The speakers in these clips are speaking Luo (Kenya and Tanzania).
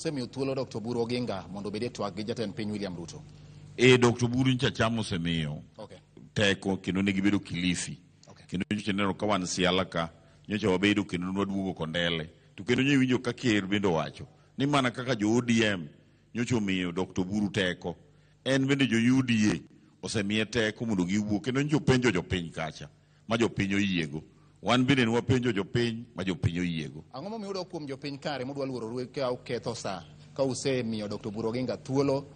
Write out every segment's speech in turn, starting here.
Osemiyo thuolo Dr. Oburu Oginga mondo obed e twak gi jatend piny William Ruto. E Dr. Oburu nyocha chama osemiyo teko kendo ne gibedo Kilifi. Kendo nyocha ineno ka wan Siala ka, nyocha wabedo kendo nwaduogo Kondele. To kendo nyocha iwinjo ka ker bende owacho ni mana kaka jo ODM nyocha omiyo Dr. Oburu teko, en bende jo UDA osemiye teko mondo giwuo kendo nyocha openjo jopiny kacha ma jopiny oyiego. Wan bende ne wapenjo jopiny ma jopiny oyiego. Ang'o momiyo udok kuom jopiny kare mudwa luororu ka uketho sa ka usemiyo Dr. Oburu Oginga thuolo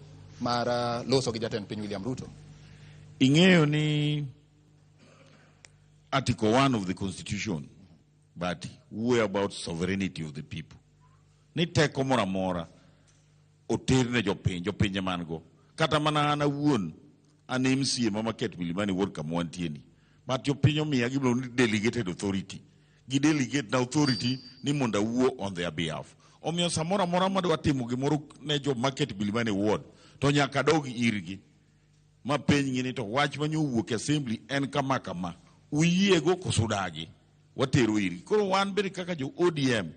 mar loso gi jatend piny William Ruto? Ing'eyo ni Article 1 of the Constitution but wuoyo about sovereignty of the people. Ni teko moro amora oter ne jopiny, jopinje man go. Kata mana an awuon an MCA ma Market Milimani Ward kama wantie ni. But jopiny omiya gimiluongo ni delegated authority. Gi delegate na authority ni mondo awuo on their behalf. Omiyo samoro amora madwa timo gimoro ne jo Market Milimani Ward to nyaka adog irgi ma penjgi ni to wach mane owuok e assembly en kama kama. Uyiego koso udagi? Watero irgi. Koro wan bende kaka jo ODM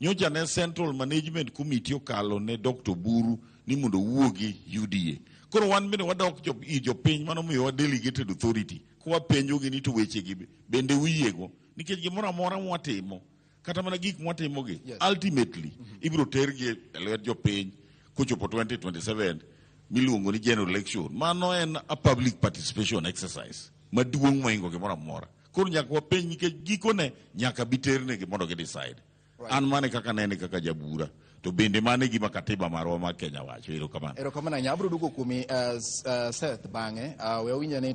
nyocha ne Central Management Committee okalo ne Dr. Oburu ni mondo owuo gi UDA. Koro wan bende wadok ir jopiny mano miyowa delegated authority kwapenjogi ni to wechegi bende uyiego nikech gimoro amora mwatimo kata mana gik mwatimogi ultimately ibiro tergi e lwet jopiny kochopo 2027 miluongo ni general election. Mano en a public participation exercise maduong' mohingo gimoro amora. Koro nyaka wapenj nikech gikone nyaka bi ternegi mondo gi decide. An mane kaka nene kaka jabura to bende mane gima katiba marwa ma Kenya wacho. Erokamano. Erokamano ahinya. Abiro duogo kuomi Seth bang'e. We awinj ane to